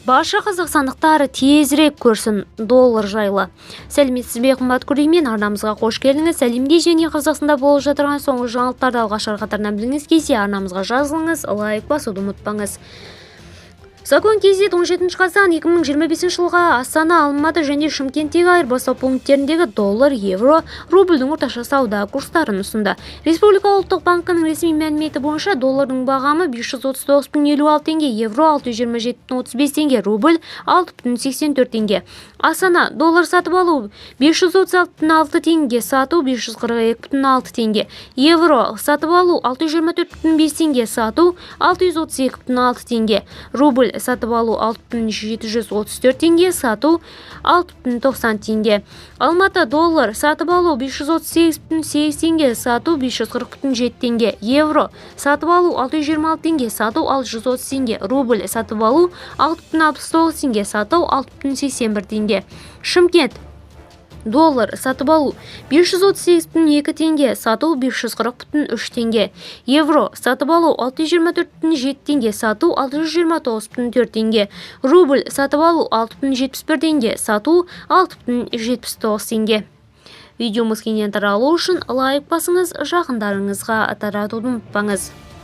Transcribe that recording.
Барша қазақстандықтар тезірек көрсін доллар жайлы. Сәлеметсіз бе, қымбат көрермен! Арнамызға қош келдіңіз! Әлемде және Қазақстанда болып жатырған соңғы жаңалықтарды алғашқы қатарынан білгіңіз келсе, арнамызға жазылыңыз, лайк басуды ұмытпаңыз. Закон KZ 17 қазан 2025 жылға Астана, Алматы және Шымкенттегі айырбастау пункттеріндегі доллар, евро, рубльдің орташа сауда курстарын ұсынды. Республика ұлттық банкінің ресми мәліметі бойынша, доллардың бағамы 539,56 теңге, евро 627,35 теңге, рубль 6,84 теңге. Астана: доллар сатып алу 536,6 теңге, сату 542,6 теңге. Евро сатып алу 624,5 теңге, сату 632,6 теңге. Рубль сатып алу 6,734 теңге, сату 6,90 теңге. Алматы: доллар сатып алу 538,8 теңге, сату 540,7 теңге. Евро сатып алу 626 теңге, сату 630 теңге. Рубль сатып алу 6,69 теңге, сату 6,81 теңге. Шымкент: доллар сатып алу 538,2 теңге, сату 540,3 теңге. Евро сатып алу 624,7 теңге, сату 629,4 теңге. Рубль сатып алу 6,71 теңге, сату 6,79 теңге. Видеомыз кеңінен таралу үшін лайк басыңыз, жақындарыңызға таратуды ұмытпаңыз.